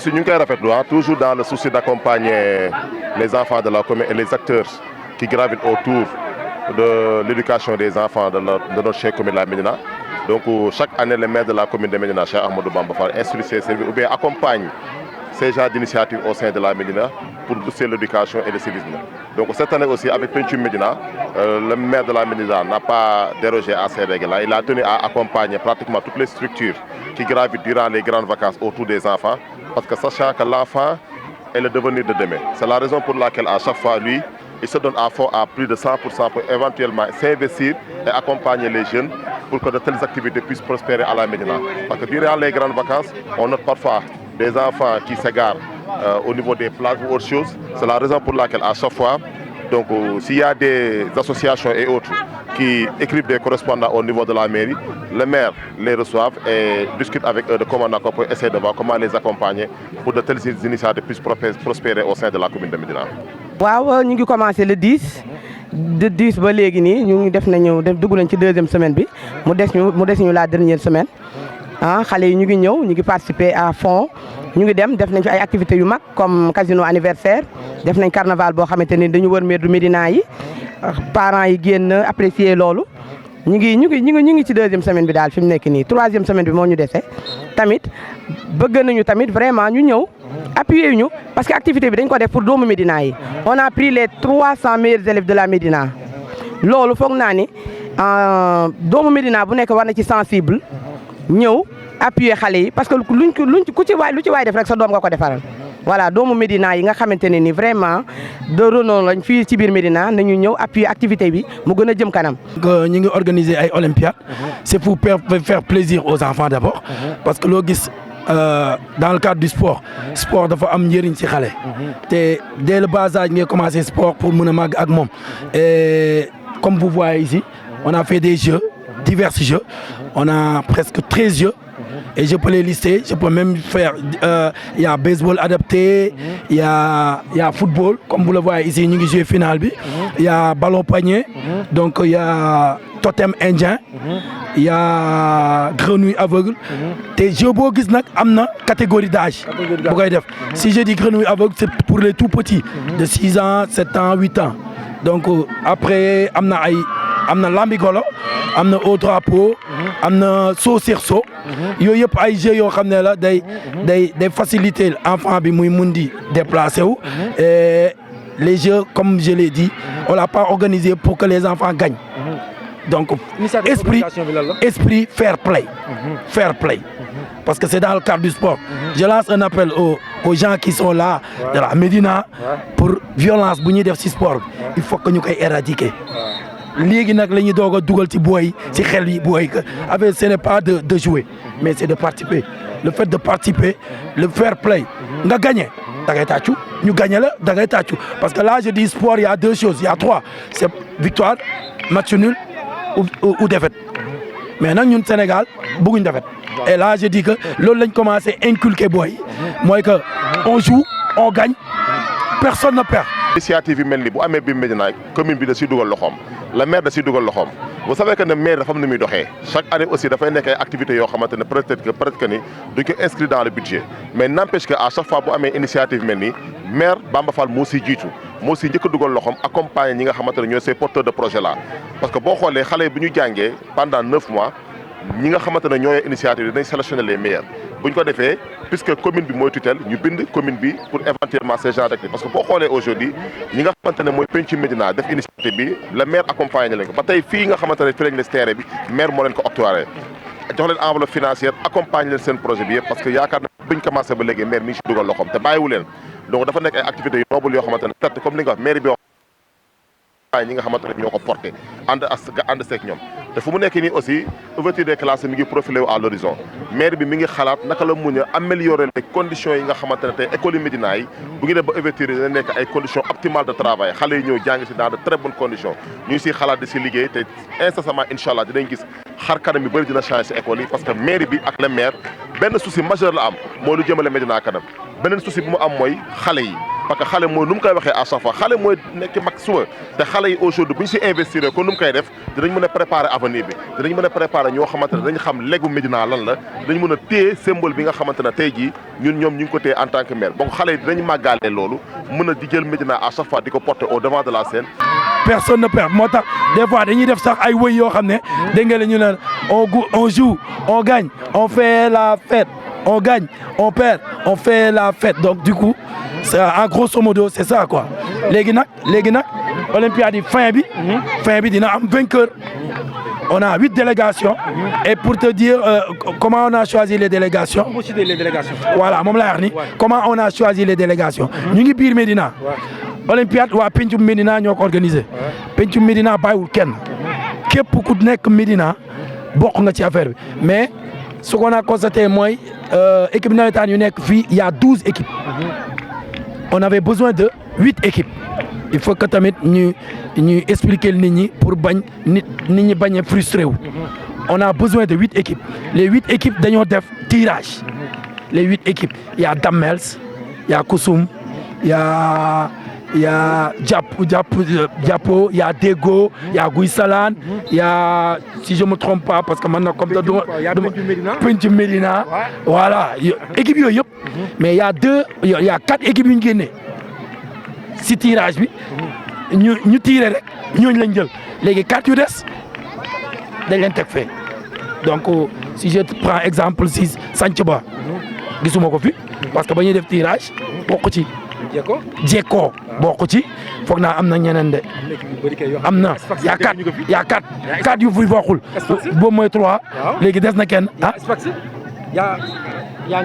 aussi ñu ngi koy rafetlu toujours dans le souci d'accompagner les enfants de la commune et les acteurs qui gravitent autour de l'éducation des enfants de notre chère commune de la Médina. Donc chaque année, le maire de la commune de Médina, Cheikh Ahmadou Bamba Fall, instruit ses services ou bien accompagne ces genres d'initiatives au sein de la Médina pour booster l'éducation et le civisme. Donc cette année aussi, avec Pencum Médina, le maire de la Médina n'a pas dérogé à ces règles-là. Il a tenu à accompagner pratiquement toutes les structures qui gravitent durant les grandes vacances autour des enfants, parce que sachant que l'enfant est le devenir de demain. C'est la raison pour laquelle à chaque fois, lui, il se donne à fond à plus de 100% pour éventuellement s'investir et accompagner les jeunes pour que de telles activités puissent prospérer à la Médina. Parce que durant les grandes vacances, on note parfois des enfants qui s'égarent au niveau des plages ou autre chose. C'est la raison pour laquelle à chaque fois, donc s'il y a des associations et autres qui écrivent des correspondants au niveau de la mairie, le maire les reçoit et discute avec eux de comment on peut essayer de voir comment les accompagner pour de telles initiatives puissent prospérer au sein de la commune de Médina. waaw ñu ngi commencé le 10 de 10 ba léegi nii ñu ngi def dugg nañ ci deuxième semaine bi mu des ñu la dernière semaine xale yi ñu ngi ñëw ñu ngi participer à fond ñu ngi dem def nañ fi ay activités yu mag comme casino anniversaire def nañ carnaval boo xamante ni dañu wër mbeddu Médina yi parents yi génn apprécier loolu ñu ngi ci deuxième semaine bi daal fi mu nekk nii troisième semaine bi moo ñu dese tamit bëgg nañu tamit vraiment ñu ñëw appuyer ñu parce que activité bi dañ ko def pour doomu Médina yi on a pris les 300 meilleurs élèves de la Médina loolu foog naa ni doomu Médina bu nekk war na ci sensible ñëw appuyer xale yi parce que lu ci waay def rek sa doom nga ko defaral voilà doomu Médina yi nga xamante ne ni vraiment de renom lañ fii ci biir Médina nañu ñëw appuyer activité bi mu gën a jëm kanam. ñu ngi organiser ay olympiades c'est pour faire plaisir aux enfants d'abord parce que loo gis dans le cadre du sport dafa am njëriñ ci xale te dès le bas âge ngay commencer sport pour mën a màgg ak moom et comme vous voyez ici on a fait des jeux divers jeux on a presque 13 jeux et je peux les lister je peux même faire il y a baseball adapté il y a football comme vous le voyez ici ñu ngi jouer finale bi il y a ballon panier donc il y a totem indien il y a grenouille aveugle te jeu boo gis nag am na catégorie d'âge bu koy def si je dis grenouille aveugle c'est pour les tout petits de 6 ans 7 ans 8 ans donc après am na lambigolo am na au drapeau am na saut sur saut yooyu yëpp ay jeux yoo xam ne la day faciliter enfant bi muy mun di déplacer wu et les jeux comme je l'ai dit on l'a pas organisé pour que les enfants gagnent donc esprit fair play parce que c'est dans le cadre du sport je lance un appel aux gens qui sont là de la Médina pour violence bu ñuy def ci sport il faut que ñu koy éradiquer léegi nag la ñuy doog a dugal ci booy ci xel yi booy que avec ce n'est pas de jouer mais c'est de participer le fait de participer le fair play nga gagner da ngay tàccu ñu gagner la da ngay tàccu parce que là je dis sport il y a deux choses il y a trois c'est victoire match nul ou défaite mais nag ñun Sénégal bëgguñ défaite et là je dis que loolu lañ commencé inculquer booy mooy que on joue on gagne personne ne perd. initiative yi mel ni bu amee bi Médina commune bi da siy dugal loxoom la maire da siy dugal loxoom vous savez que ne maire dafa am nu muy doxee chaque année aussi dafay nekk ay activités yoo xamante ne peut-être que ni duñ ko inscrit dans le budget mais n'empêche que à chaque fois bu amee initiative mel ni maire Bamba Fall moo siy jiitu moo siy njëkk a dugal loxoom accompagner ñi nga xamante ne ñooy ces porteurs de projet là parce que boo xoolee xale yi bu ñu jàngee pendant 9 mois ñi nga xamante ne ñooy initiative dinañ sélectionner les meilleurs bu ñu ko defee puisque commune bi mooy tutelle ñu bind commune bi pour éventuellement ces genres d'activités parce que boo xoolee aujourd'hui ñi nga xamante ne mooy Pencum Médina def initiative bi le maire accompagné leen ko ba tey fii nga xamante ne fi lañ les terrain bi maire moo leen ko octroyé jox leen enveloppe financière accompagné leen seen projet bi yëpp parce que yaakaar na buñ commencé ba léegi maire mi ngi si dugal loxoom te bàyyiwu leen donc dafa nekk ay activités yu noble yoo xamante ne peut-être comme li nga wax maire bi ñi nga xamante ne ñoo ko porté ànd seeg ñoom te fu mu nekk nii aussi ouverture des classes mi ngi profilé wu à l'horizon maire bi mi ngi xalaat naka la mun a améliorer les conditions yi nga xamante ne tey école yi Médina yi bu ngi def ba ouverture yi dina nekk ay conditions optimales de travail xale yi ñëw jàng si dans de très bonnes conditions ñu ngi siy xalaat di si liggéey te incessamment incha allah dinañ gis xar kanam yu bëri dina changer si école yi parce que mairie bi ak le maire benn souci majeur la am mooy lu jëmale Médina kanam beneen souci bu mu am mooy xale yi parce que xale mooy nu mu koy waxee à chaque fois xale mooy nekk mag suba te xale yi aujourd'hui bu ñu si investir kon nu mu koy def dinañ mën a préparer avenir bi dinañ mën a préparer ñoo xamante ne dañ xam léegu Médina lan la dinañ mën a téye symbole bi nga xamante ne tey jii ñun ñoom ñu ngi ko téye en tant que maire donc xale yi dinañ màggaale loolu mën a di jël Médina à chaque fois di ko porter au devant de la scène. Personne ne perd moo tax des fois dañuy def sax ay wëy yoo xam ne dégg nga ñu naan on joue on gagne on fait la fête on gagne on perd on fait la fête donc du coup en grosso modo c'est ça quoi léegi nag Olympiade yi fin bi dina am vainqueur. On a 8 délégations et pour te dire comment on a choisi les délégations. Voilà moom laa wax ni comment on a choisi les délégations. ñu ngi biir Médina. Olympiade waa Pencum Médina ñoo ko organisé. Pencum Médina bàyyiwul kenn. képp ku nekk Médina bokk nga ci affaire bi mais ce qu'on a constaté mooy équipe nawetaan yu nekk fii il y a 12 équipes. On avait besoin de 8 équipes. Il faut que tamit ñu expliquer nit ñi pour bañ nit ñi bañ a frustré wu. On a besoin de 8 équipes. Les 8 équipes dañoo def tirage. Les 8 équipes il y a Damels il y a Koussoum il y a Diapo il y a Dego il y a Guy Salane il y a si je me trompe pas parce que maintenant comme Pencum Médina voilà équipe yooyu yëpp mais il y a 4 équipes yu ñu génne si tirage bi ñu tiré rek ñooñu lañ jël léegi 4 yu des dañ leen teg fee donc si je prends exemple si Santhiaba gisuma ko fi parce que ba ñuy def tirage bokk ci Jekko bokk ci foog naa am na ñeneen de am na y a 4 yu fi bokkul boobu mooy 3 léegi des na kenn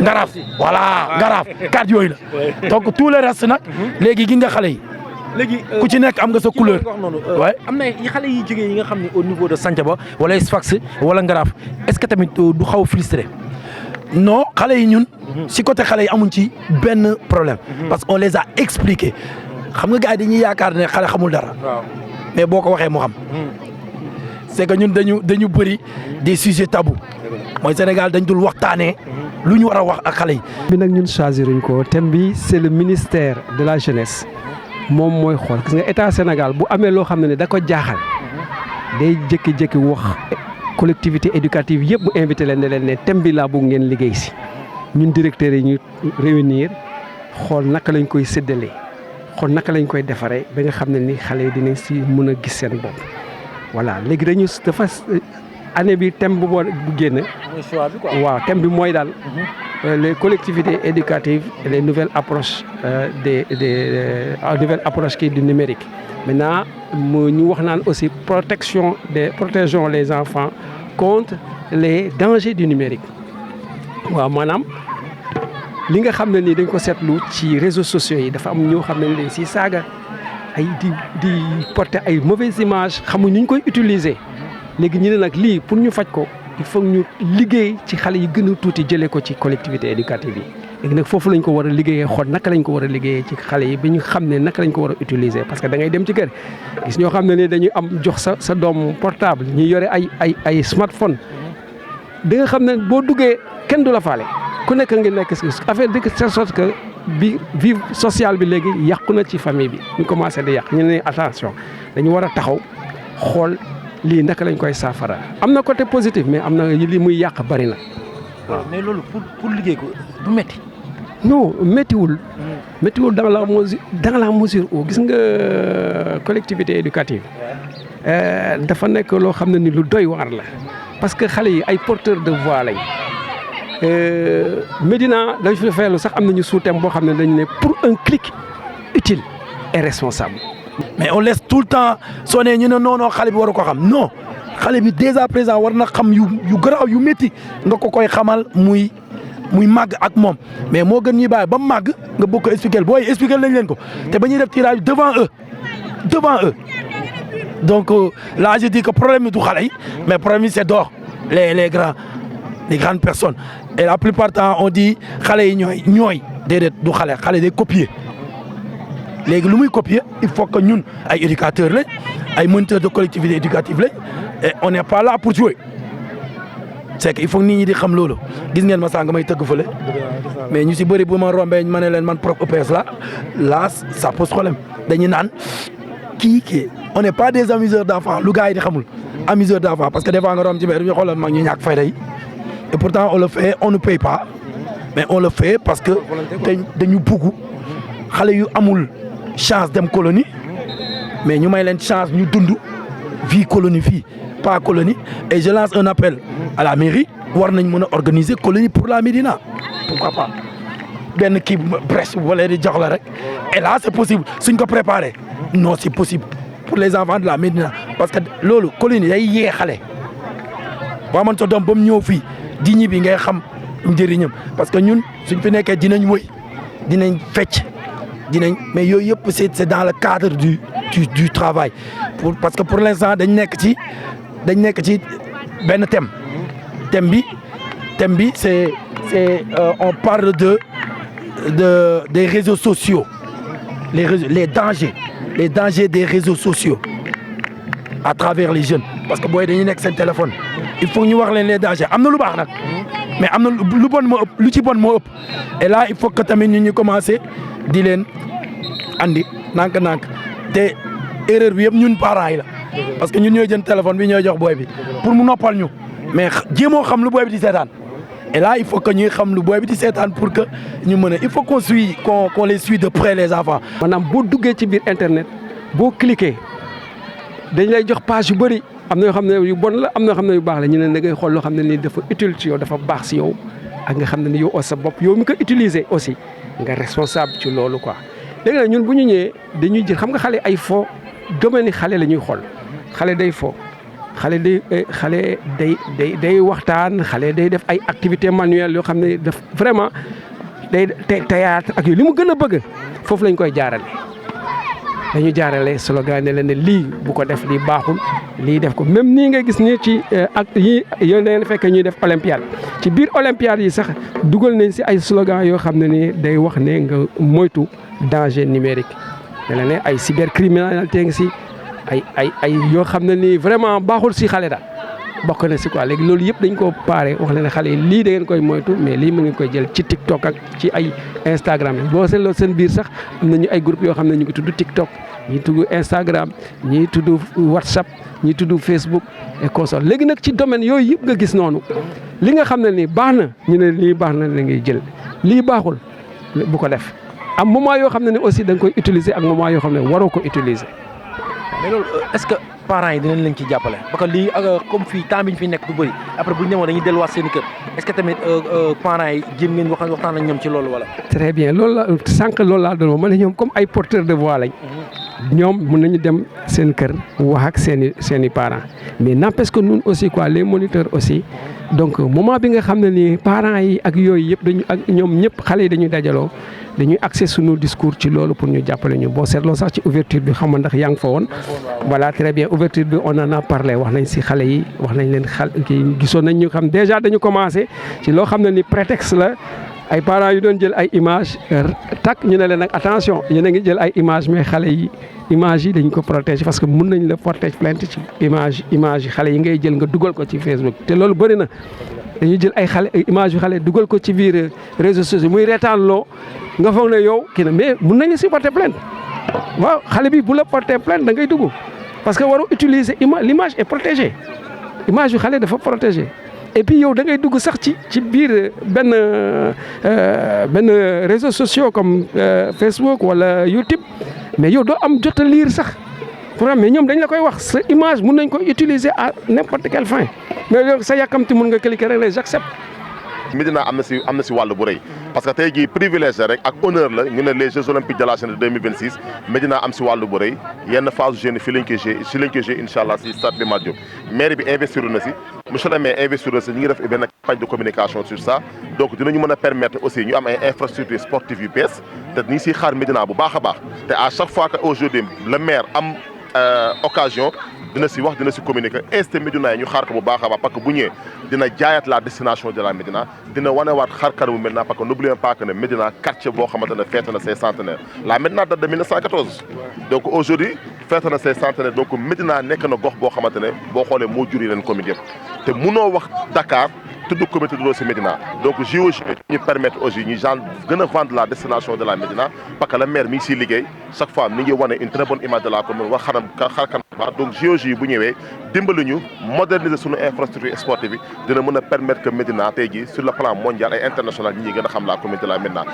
Ngaraaf voilà Ngaraaf 4 yooyu la donc tout le reste nag léegi gi nga xale yi léegi ku ci nekk am nga sa couleur waaye am na xale yi jógee yi nga xam ne au niveau de Santhiaba wala Sfax wala Ngaraaf est-ce que tamit du xaw a frustré non xale yi ñun si côté xale yi amuñ ci benn problème parce que on les a expliqué xam nga gars yi dañuy yaakaar ne xale xamul dara mais boo ko waxee mu xam c'est que ñun dañu bëri des sujets tabous mooy Sénégal dañ dul waxtaanee lu ñu war a wax ak xale yi. bi nag ñun choisiruñ ko thème bi c'est le ministère de la jeunesse moom mooy xool gis nga état Sénégal bu amee loo xam ne da ko jaaxal day jékki-jékki wax collectivité éducative yëpp mu invité leen ne thème bi laa bëgg ngeen liggéey si ñun directeurs yi ñu réunir xool naka lañ koy séddalee xool naka lañ koy defaree ba nga xam ne ni xale yi dinañ si mën a gis seen bopp voilà léegi dañu dafa année bi thème bu génn waaw thème bi mooy daal les collectivités éducatives et les nouvelles approches nouvelles approches kii du numérique maintenant ñu wax naan aussi protégeons les enfants contre les dangers du numérique waaw maanaam li nga xam ne nii dañ ko seetlu ci réseaux sociaux yi dafa am ñoo xam ne dañ si saaga ay di porter ay mauvaises images xamuñ ni ñu koy utiliser léegi ñu ne nag lii pour ñu faj ko il faut ñu liggéey ci xale yi gën a tuuti jëlee ko ci collectivité éducative yi léegi nag foofu lañ ko war a liggéeyee xool naka lañ ko war a liggéeyee ci xale yi ba ñu xam ne naka lañ ko war a utiliser parce que da ngay dem ci kër gis ñoo xam ne ni dañuy am jox sa doom portable ñuy yore ay smartphone da nga xam ne boo duggee kenn du la faale ku nekk ngi nekk si affaire de telle sorte que vie sociale bi léegi yàqu na ci famille bi ñu commencé di yàq ñu ne attention dañu war a taxaw xool lii naka lañ koy saafara am na côté positif mais am na li muy yàq bari na waaw mais loolu pour liggéey ko du métti. non méttiwul. méttiwul dans la mesure où gis nga collectivité éducative dafa nekk loo xam ne ni lu doy waar la parce que xale yi ay porteurs de voix lañ Médina dañ fi feelu sax am nañu sous-thème boo xam ne dañ ne pour un clic utile et responsable. mais on laisse tout le temps soo nee ñu ne non xale bi waru ko xam non xale bi dès à présent war na xam yu garaaw yu métti nga ko koy xamal muy màgg ak moom mais moo gën ñuy bàyyi ba màgg nga bëgg ko expliquer booy expliquer lañ leen ko te ba ñuy def tirage devant eux donc là je dis que problème bi du xale yi mais problème yi c'est dehors les grandes personnes et la plupart du temps on dit xale yi ñooy déedéet du xale day copier. léegi lu muy copier il faut que ñun ay éducateurs lañ ay moniteurs de collectivité éducative lañ et on n'est pas là pour jouer c'est que il faut nit ñi di xam loolu gis ngeen ma sànq may tëgg fële mais ñu si bëri bu ma rombee ma ne leen man prof EPS là ça pose problème dañu naan kii on n'est pas des amuseurs d'enfants lu gars yi di xamul amuseurs d'enfants parce que des fois nga romb ci mbir ñu xoolal mag ñu ñàkk fayda yi et pourtant on le fait on ne paye pas mais on le fait parce que dañu bugg xale yu amul chance dem colonie mais ñu may leen chance ñu dund vie colonie fii pas colonie et je lance un appel à la mairie war nañ mën a organiser colonie pour la Médina pourquoi pas benn kii brèche wala di jox la rek et là c'est possible suñ ko préparer non c'est possible pour les enfants de la Médina parce que loolu colonie day yee xale waa man sa doom ba mu ñëw fii di ñibbi ngay xam njëriñam parce que ñun suñ fi nekkee dinañ wëy dinañ fecc dinañ mais yooyu yëpp c'est dans le cadre du travail parce que pour l'instant dañ nekk ci benn thème bi c'est on parle des réseaux sociaux les dangers des réseaux sociaux à travers les jeunes parce que booy dañuy nekk seen téléphone il faut ñu wax leen les dangers am na lu baax nag mais am na lu bon moo ëpp lu ci bon moo ëpp et là il faut que tamit ñu commencer di leen andi nànk-nànk te erreur bi yëpp ñun parents yi la parce que ñun ñooy jënd téléphone bi ñooy jox booy bi pour mu noppal ñu mais jéemoo xam lu booy bi di seetaan et là il faut que ñuy xam lu booy bi di seetaan pour que ñu mën a il faut qu'on les suit de près les enfants. maanaam boo duggee ci biir internet boo cliquer dañ lay jox page yu bëri am na yoo xam ne yu bon la am na yoo xam ne yu baax la ñu ne da ngay xool loo xam ne nii dafa utile ci yow dafa baax si yow ak nga xam ne ni yow sa bopp yow mi ko utiliser aussi nga responsable ci loolu quoi. léegi nag ñun bu ñu ñëwee dañuy jël xam nga xale ay fo domaine ni xale la ñuy xool xale day fo xale day waxtaan xale day def ay activités manuelles yoo xam ne daf vraiment day théâtre ak yooyu li mu gën a bëgg foofu lañ koy jaarale. dañu jaarale slogan ne leen ne lii bu ko def lii baaxul lii def ko même nii nga gis ni ci ak yi yow da ngeen fekk ñuy def olympiade ci biir olympiade yi sax dugal nañ si ay slogan yoo xam ne ni day wax ne nga moytu danger numérique da la ne ay cybercriminalité ngi si ay yoo xam ne nii vraiment baaxul si xale daal bokk na si quoi léegi loolu yëpp dañ ko paare wax leen ne xale yi lii da ngeen koy moytu mais lii mën ngeen koy jël ci TikTok ak ci ay Instagram yi boo seetloo seen biir sax am nañu ay groupe yoo xam ne ñu ngi tudd TikTok ñii tudd Instagram ñii tudd WhatsApp ñii tudd Facebook et consort léegi nag ci domaine yooyu yëpp nga gis noonu li nga xam ne nii baax na ñu ne lii baax na la ngay jël lii baaxul bu ko def am moment yoo xam ne ni aussi da nga koy utiliser ak moment yoo xam ne waroo ko utiliser. mais loolu est-ce que parents yi dinañ leen ci jàppale parce que lii comme fii temps bi ñu fi nekk du bëri après bu ñu demoon dañuy delluwaat seen i kër est-ce que tamit parents yi jéem ngeen waxtaan ak ñoom ci loolu wala. très bien loolu la sànq loolu laa doon ma ne ñoom comme ay porteurs de voix lañ ñoom mën nañu dem seen kër wax ak seen i parents mais n'empêche que ñun aussi quoi les moniteurs aussi donc moment bi nga xam ne nii parents yi ak yooyu yëpp dañu ak ñoom ñëpp xale yi dañuy dajaloo dañuy accès suñu discours ci loolu pour ñu jàppale ñu boo seetloo sax ci ouverture bi xam nga ndax yaa ngi fa woon. voilà très bien ouverture bi on en a parlé wax nañ si xale yi wax nañ leen kii gisoon nañ ñu xam déjà dañu commencé ci loo xam ne ni prétexte la ay parents yu doon jël ay images tak ñu ne leen nag attention yéen a ngi jël ay images mais xale yi images yi dañ ko protéger parce que mun nañ la porter plainte ci image yi xale yi ngay jël nga dugal ko ci Facebook te loolu bëri na dañuy jël ay image yu xale dugal ko ci biir réseaux sociaux muy reetaan loo nga foog ne yow kii na mais mun nañu si porter plainte waaw xale bi bu la porter plainte da ngay dugg parce que waru utiliser l'image est protégée image yu xale dafa protégée et puis yow da ngay dugg sax ci biir benn réseaux sociaux comme Facebook wala YouTube mais yow doo am jot a lire sax problème mais ñoom dañ la koy wax sa image mun nañ ko utiliser à n'importe quelle fin mais yow sa yàkkamti mun nga cliquer rek j'accepte. Médina am na si wàllu bu rëy parce que tey jii privilège la rek ak honneur la ñu ne les Jeux olympiques de la jeunesse 2026 Médina am si wàllu bu rëy yenn phase jeunes fii lañ koy joué incha allah si stade Iba Mar Diop maire bi investir na si monsieur le maire investir na si ñu ngi def benn campagne de communication sur ça donc dinañu mën a permettre aussi ñu am ay infrastructures sportives yu bees te ñu siy xaar Médina bu baax a baax te à chaque fois que aujourd'hui le maire am occasion dina si wax dina si communiquer incité Médina yi ñu xaar ko bu baax a baax parce que bu ñëwee dina jaayaat la destination de la Médina dina wanewaat xar kanamu Médina parce que n'oublions pas que ne Médina quartier boo xamante ne fête na ses centenaires la Médina date de 1914 donc aujourd'hui fête na ses centenaires donc Médina nekk na gox boo xamante ne boo xoolee moo jur yeneen commune yëpp te munoo wax Dakar tudd comité de l'eau si Médina donc JOJ ñu permettre aussi ñu gën a vendre la destination de la Médina parce que le maire mi ngi siy liggéey chaque fois mi ngi wane une très bonne image de la commune wax xarkan donc JOJ bu ñëwee dimbali ñu moderniser suñu infrastructure sportive bi dina mën a permettre que Médina tey jii sur le plan mondial et international ñi gën a xam la commune de la Médina.